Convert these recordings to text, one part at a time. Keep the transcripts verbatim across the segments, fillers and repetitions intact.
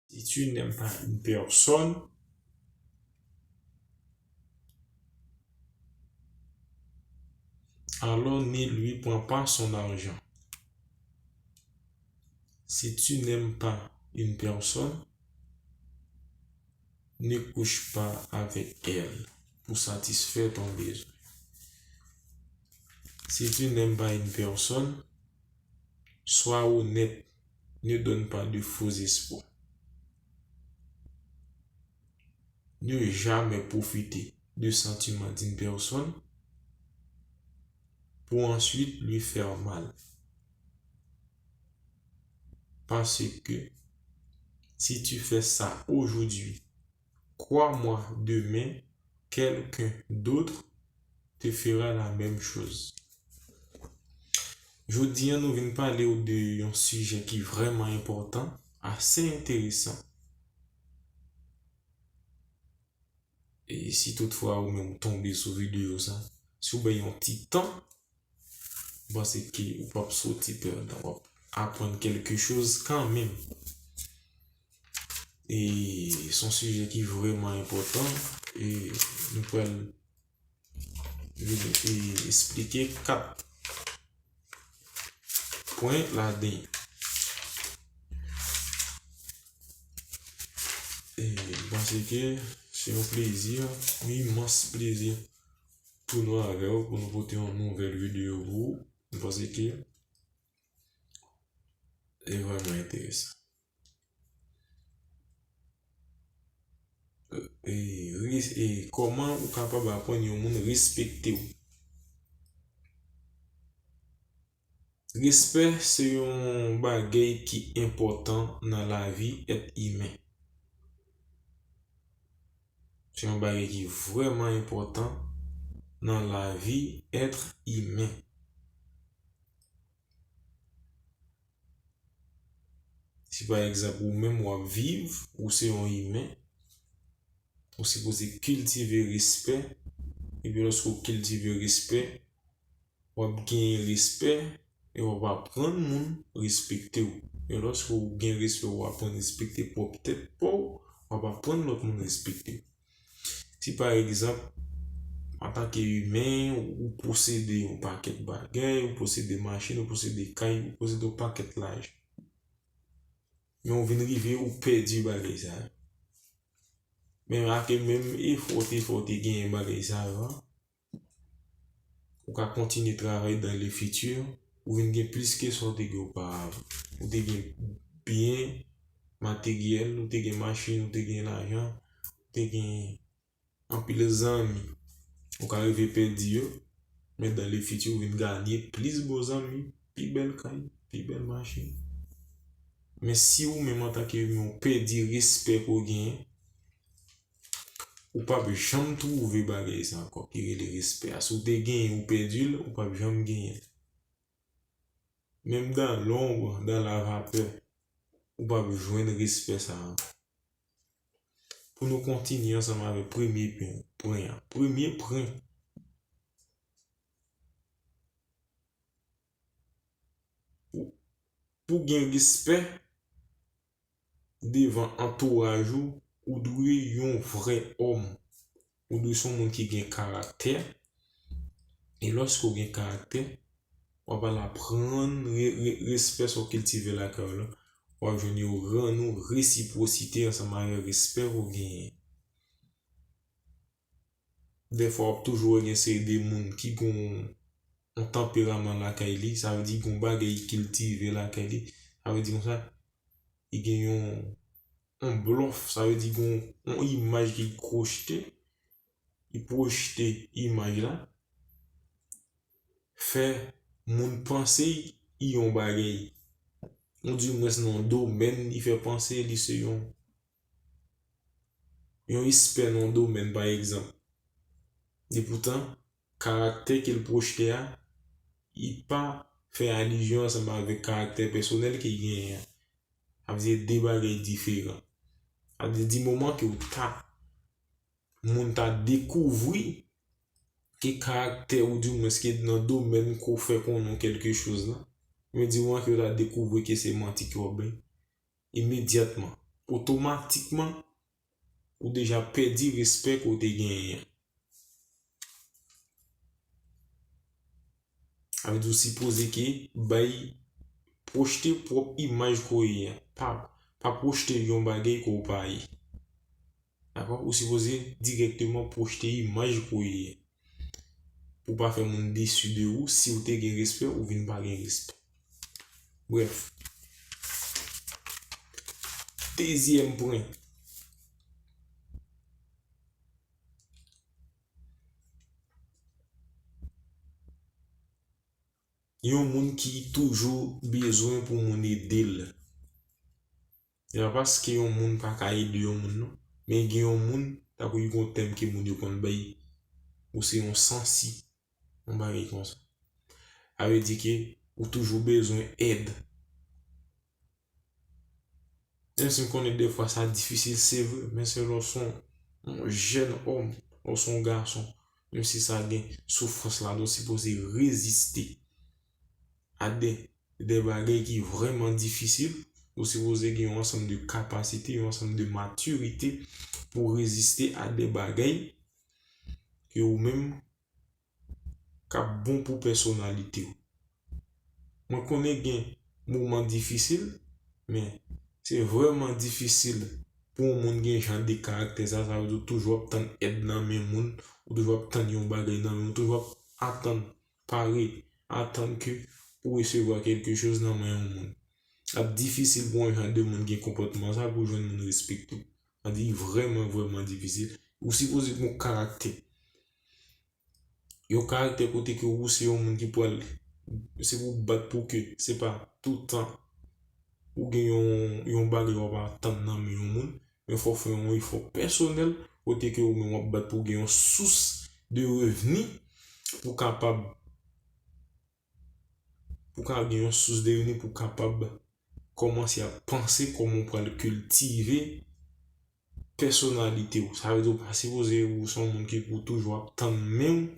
Si tu n'aimes pas une personne, alors ne lui prends pas son argent. Si tu n'aimes pas une personne, ne couche pas avec elle pour satisfaire ton besoin. Si tu n'aimes pas une personne, sois honnête, ne donne pas de faux espoirs. Ne jamais profiter de sentiments d'une personne pour ensuite lui faire mal. Parce que si tu fais ça aujourd'hui, crois-moi, demain, quelqu'un d'autre te fera la même chose. Jodi a, nou vin pale w de yon sijè ki vrèman enpòtan, ase enteresan. E si toutfwa ou menm ou tonbe sou videyo sa, si w bay yon ti tan, m panse ke ou p ap soti pèdan, w ap aprann kèlke choz kanmenm. E se yon sijè ki vrèman enpòtan, e nou pral vin e esplike kat pwen ladan. E m panse ke se yon plezi, yon imans plezi pou nou avè w, pou nou pote yon nouvèl videyo pou ou. M panse ke e vrèman enteresan. E, res- e kòman ou kapab aprann yon moun respekte w? Respè se yon bagay ki enpòtan nan lavi èt imen. Se yon bagay ki vrèman enpòtan nan lavi èt imen. Si pa egzanp ou menm w ap viv, ou se yon imen, ou sipoze kiltive respè, epi lòske w kiltive respè, w ap genyen respè, e w ap aprann moun respekte w. E lòske w gen respè, w aprann respekte pwòp tèt pa w, w ap aprann lòt moun respekte w. Si pa egzanp, antanke imen, ou posede yon pakèt bagay, ou posede machin, ou posede kay, ou posede yon pakèt lajan. Men ou vin rive, ou pèdi bagay sa yo. Men malgre menm efò w te fè, w te genyen bagay sa yo a, ou ka kontinye travay dans le futur, ou vin gen plis ke sa w te gen oparavan. Ou te gen byen materyèl, ou te gen machin, ou te gen lajan, ou te gen anpil zanmi. Ou ka rive pèdi yo, men dans le futur ou vin ganye plis bon zanmi, pi bèl kay, pi bèl machin. Men si ou menm antanke imen ou pèdi respè ke w genyen, ou p ap janm twouve bagay sa ankò ki rele respè a. Si w te genyen, ou pèdi l, ou p ap janm genyen l. Menm dans l'ombre, dans la vapeur, ou p ap jwenn respè sa a ankò. Pou nou kontinye ansanm avèk premye pwen, pwen an. Premye pwen. Pou, pou gen respè devan antouraj ou, ou dwe yon vrè òm. Ou dwe se yon moun ki gen karaktè. E lòske w gen karaktè, w ap al aprann re-, re-, respè sa w kiltive lakay ou la. W ap jwenn yo rann ou resipwosite ansanm avèk respè ke w genyen. Dèfwa, w ap toujou wè gen seri de moun ki gen yon, yon tanperaman lakay li, sa vle di gen yon bagay li kiltive lakay li, sa vle di konsa, li gen yon, yon blòf, sa vle di gen yon, yon imaj ki pwojte, li pwojte imaj la, fè moun panse li yon bagay, ou dimwens nan yon domèn, li fè panse li se yon, yon espè nan yon domèn, pa egzanp. Epoutan, karaktè ke l pwojte a, li pa fè alizyon ansanm avèk karaktè pèsonèl ke l genyen an. Sa vle di de bagay diferan. Sa vle di, di moman ke w ta, moun ta dekouvri ke karaktè ou dimwens ke nan domèn ke w fè konnen w kèlke choz la, men di moman ke w ta dekouvri ke se manti ke w ap bay, imedyatman, otomatikman, ou deja pèdi respè ke w te genyen an. Sa vle di w sipoze ke bay, pwojte pwòp imaj ke w ye a. Pa, pa pwojte yon bagay ke w pa ye. Dakò? Ou sipoze dirèkteman pwojte imaj ke w ye a. Pou pa fè moun desi de ou, si w te gen respè, ou vin pa gen respè. Brèf. Dezyèm pwen. Yon moun ki toujou bezwen pou moun ede l. Se pa paske yon moun pa ka ede yon moun, non. Men gen yon moun, tankou yon tèm ke moun yo konn bay, ou se yon sansi, yon bagay konsa. Sa vle di ke ou toujou bezwen èd. Menm si m konnen defwa sa difisil, se vre, men se lè w se yon, yon jèn òm, lè w se yon gason, menm si sa gen soufrans ladan, w sipoze reziste a de, de bagay ki vrèman difisil. Ou sipoze gen yon ansanm de kapasite, yon ansanm de matirite pou reziste a de bagay ke ou menm k ap bon pou pèsonalite w. Mwen konnen gen moman difisil, men se vrèman difisil pou yon moun gen jan de karaktè sa, sa vle di w toujou ap tann èd nan men moun, ou toujou ap tann yon bagay nan men moun, ou toujou ap atann, pare, atann ke pou resevwa kèlke choz nan men yon moun. L ap difisil pou yon jan de moun gen konpòtman sa pou jwenn moun respekte w. Sa di vrèman, vrèman difisil. Ou sipoze gen yon karaktè. Yon karaktè kote ke ou se yon moun ki pral, se pou bat pou ke, se pa toutan ou gen yon, yon bagay w ap atann nan men yon moun, men fò w fè yon efò pèsonèl kote ke ou menm w ap bat pou gen yon sous de revni pou kapab, pou ka gen yon sous de revni pou kapab kòmanse ap panse kòman w pral kiltive pèsonalite w. Sa vle di w pa sipoze ou se yon moun ki pou toujou ap tann men w,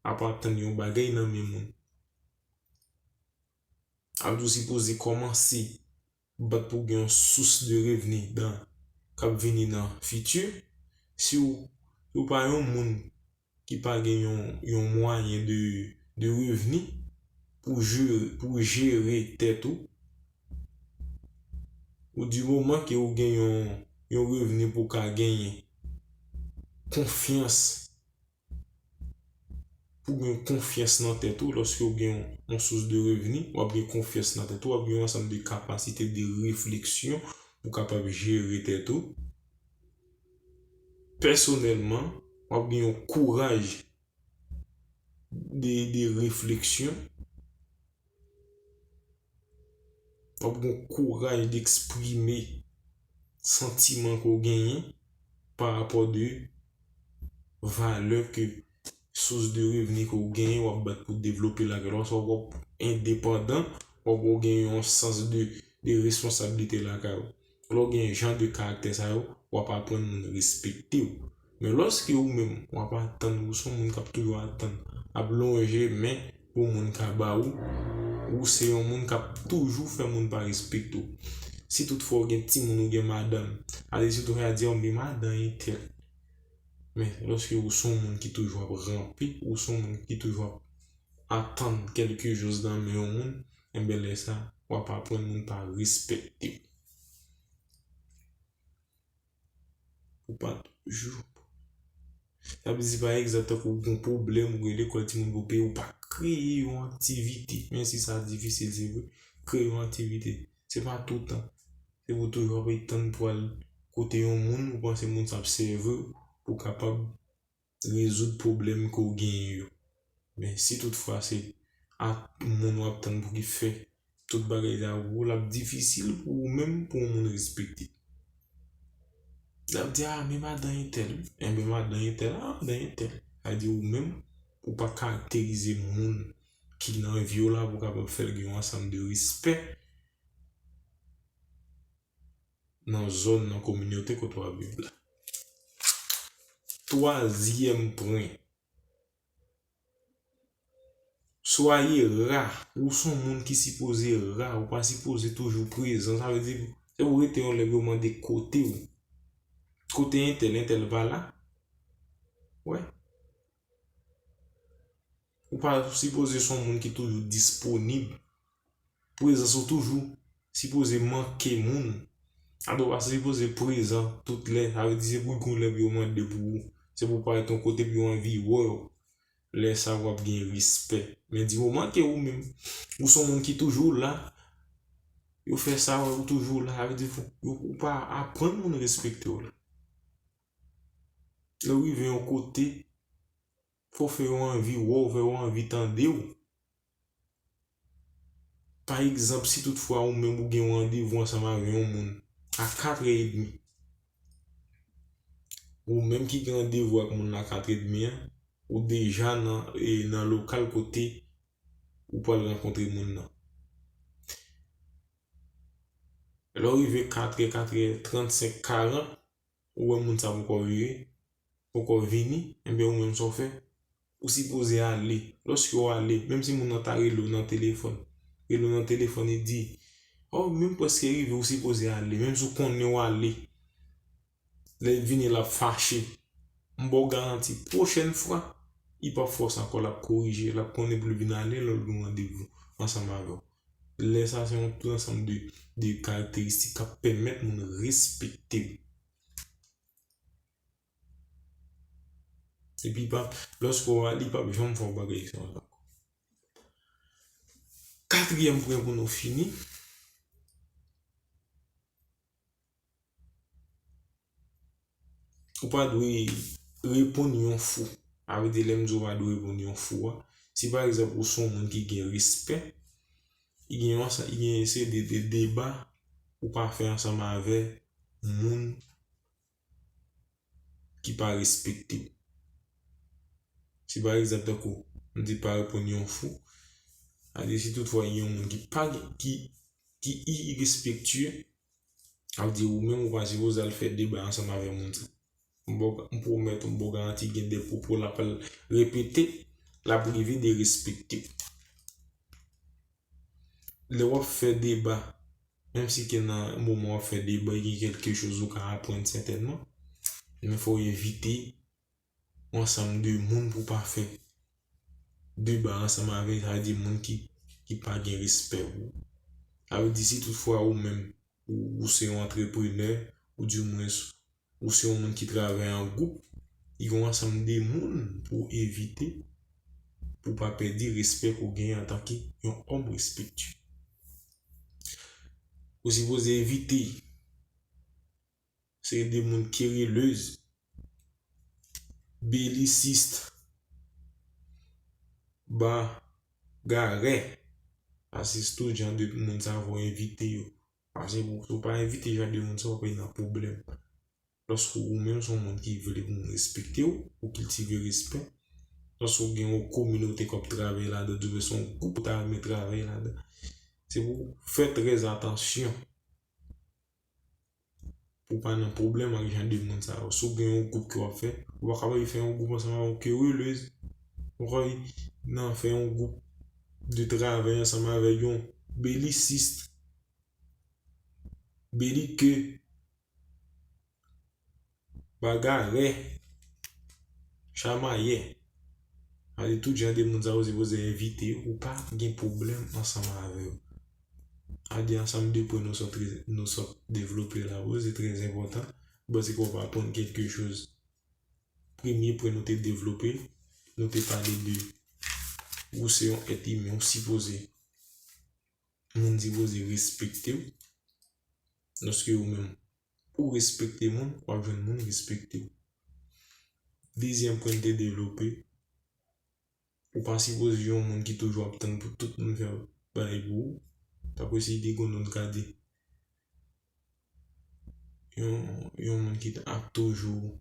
ap atann yon bagay nan men moun. Sa vle di w sipoze kòmanse bat pou gen yon sous de revni dan, k ap vini nan fiti. Si w, si w pa yon moun ki pa gen yon, yon mwayen de, de revni pou jere, pou jere tèt ou, ou di moman ke ou gen yon, yon revni pou ka genyen konfyans, pou gen konfyans nan tèt ou, lòske ou gen yon, yon sous de revni, w ap gen konfyans nan tèt ou, w ap gen yon ansanm de kapasite de refleksyon pou kapab jere tèt ou. Pèsonèlman, w ap gen yon kouraj de, de refleksyon. W ap gen kouraj de eksprime santiman ke w genyen pa rapò de valè ke sous de revni ke w genyen, w ap bat pou devlope lakay ou. Lòske w ap endepandan, w ap gen yon sans de, de responsablite lakay ou. Lè w gen jan de karaktè sa yo, w ap aprann moun respekte w. Men lòske ou menm, w ap atann, ou se yon moun k ap toujou atann, ap lonje men pou moun ka ba ou, ou se yon moun k ap toujou fè moun pa respekte w. Si toutfwa w gen timoun, ou gen madanm, ale sou tou a di, "Ò, men madan entèl." Men lòske ou se yon moun ki toujou ap ranpe, ou se yon moun ki toujou ap atann kèlke choz nan men yon moun, enben lè sa, w ap aprann moun pa respekte w. Ou pa toujou. Sa vle di, pa egzanp, tankou ou gen yon pwoblèm, ou gen lekòl timoun pou peye, ou pa kreye yon aktivite, menm si sa difisil, se vre, kreye yon aktivite. Se pa toutan. Se pou toujou ap tann pou al kote yon moun, ou panse moun sa ap sèvi w pou kapab rezoud pwoblèm ke w genyen yo. Men si toutfwa se ak moun w ap tann pou ki fè tout bagay sa yo pou ou, l ap difisil pou ou menm pou yon moun respekte. L ap di, "A, men madan entèl." Enben, madan entèl, a, madan entèl. Sa di ou menm, ou pa karakterize moun ki nan vi w la pou kapab fè l gen yon ansanm de respè nan zòn, nan kominote kote w ap viv la. Twazyèm pwen, soyez là. Ou se yon moun ki sipoze là, ou pa sipoze toujou prezan. Sa vle di, Ou rete yon lè, yo mande kote w. Kote entèl, entèl pa la. Wè. Ou pa sipoze se yon moun ki toujou disponib. Prezans ou toujou sipoze manke moun. Atò, ou pa sipoze prezan tout lè. Sa vle di se pou gon lè pou yo mande pou ou. Se pou parèt yon kote pou yo anvi wè w. Lè sa w ap gen respè. Men di moman ke ou menm, ou se yon moun ki toujou la, yo fè sa wè ou toujou la, sa vle di fò, yo, ou pa aprann moun respekte w la. Lè w rive yon kote, fò fè yo anvi wè w, fè yo anvi tande w. Pa egzanp, si toutfwa ou menm ou gen yon randevou ansanm avè yon moun a katrè edmi, ou menm ki gen randevou ak moun nan a katrè edmi an, ou deja nan, e, nan lokal kote ou pral rankontre moun nan. Lè w rive katrè, katrè trannsenk, karant, ou wè moun sa poko vire, poko vini, enben ou menm sa w fè, ou sipoze ale. Lòske w ale, menm si moun nan ta rele w nan telefòn, rele w nan telefòn, li di, "Oh, menm prèske rive, ou sipoze ale." Menm si w konnen w ale, lè l vini, l ap fache. M ba w garanti, pwochèn fwa, li p ap fè w sa ankò, l ap korije, l ap konnen pou l vin ale, lè l gen randevou ansanm avè w. Lè sa, se yon tout ansanm de, de karakteristik k ap pèmèt moun respekte w. Epi pa, lòske w ale, li p ap janm fè w bagay sa ankò. Katriyèm pwen pou nou fini. Ou pa dwe reponn yon fou. Sa vle di, lè m di w pa dwe reponn yon fou a, si pa egzanp ou se yon moun ki gen respè, li gen yon sa, li gen yon seri de, de deba ou pa fè ansanm avè moun ki pa respekte w. Si pa egzanp, tankou m di pa reponn yon fou, sa vle di si toutfwa yon moun ki pa gen, ki, ki irespektye, sa vle di ou menm ou pa sipoze al fè deba ansanm avè moun sa. M ba w, m pwomèt ou, m ba w garanti gen de pwopo l ap al repete, l ap rive derespekte w. Lè w ap fè deba, menm si ke nan moman w ap fè deba, gen kèlke choz ou ka aprann sètènman, men fò w evite yon ansanm de moun pou w pa fè deba ansanm avè, sa vle di moun ki, ki pa gen respè pou ou. Sa vle di si toutfwa ou menm, ou, ou se yon antreprenè, ou dimwens, ou se yon moun ki travay an gwoup, li gen yon ansanm de moun pou w evite, pou w pa pèdi respè ke w genyen antanke yon òm respektye. Ou sipoze evite, se de moun kerelèz, belisis, bagarè. Paske se tout jan de moun sa fò w evite yo. Paske si w pa evite jan de moun sa, w ap nan pwoblèm. Lòske ou menm se yon moun ki vle pou moun respekte w, ou kiltive respè. Lòske ou gen yon kominote ke w ap travay ladan, oubyen se yon gwoup ou ta renmen travay ladan, se pou w fè trè atansyon pou w pa nan pwoblèm ak jan de moun sa yo. Si w gen yon gwoup ke w ap fè, ou pa kapab fè yon gwoup ansanm avè yon kerelèz. Ou pa kapab nan fè yon gwoup de travay ansanm avè yon belisis, belike, bagarè, chamayè. Sa vle di tout jan de moun sa yo sipoze evite yo pou w pa gen pwoblèm ansanm avè yo. Sa vle di ansanm de pwen nou sot, nou sot devlope la pou yo, se trè enpòtan. M panse ke w ap aprann kèlke choz. Premye pwen nou te devlope, nou te pale de ou se yon èt imen, ou sipoze, moun sipoze respekte w. Lòske ou menm, ou respekte moun, w ap jwenn moun respekte w. Dezyèm pwen n te devlope, ou pa sipoze yon moun ki toujou ap tann pou tout moun fè bagay pou ou. Tankou si te gon moun ka di, yon, yon moun ki t ap toujou